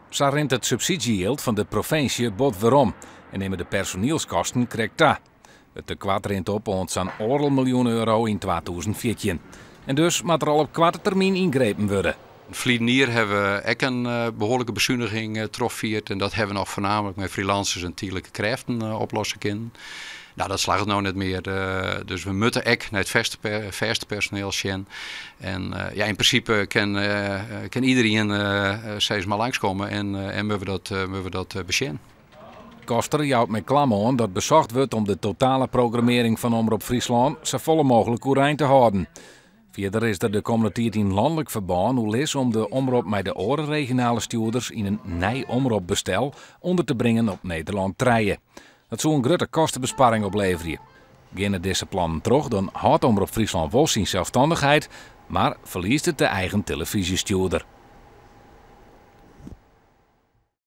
Sa rint it subsydzjejild fan de provinsje bot werom en nimme de personielskosten krekt ta. It tekoart rint op oant sa'n oardel miljoen euro yn 2014. En dus moat der al op koarte termyn yngrepen wurde. Ferline jier hawwe we ek in behoarlike besuniging trochfierd en dat hawwe we noch foarnaamlik mei freelancers en tydlike krêften oplosse kinnen. No, dat slagget no net mear, dus we moatte ek nei it fêste personeel sjen. En ja, yn prinsipe kin kin iderien sis mar langskomme en en moatte we dat moatte we dat besjen. Koster jout mei klam oan dat besocht wurdt om de totale programmearring fan Omrop Fryslân safolle mooglik oerein te hâlden. Fierder is der de kommende tiid yn lanlik ferbân oerlis om de Omrop mei de oare regionale stjoerders yn in nij omropbestel ûnder te bringen op Nederlân trije. Dat soe in grutte kostebesparring opleverje. Geane dizze plannen troch, dan hâldt Omrop Fryslân wol syn selsstannichheid, mar ferliest it de eigen telefyzjestjoerder.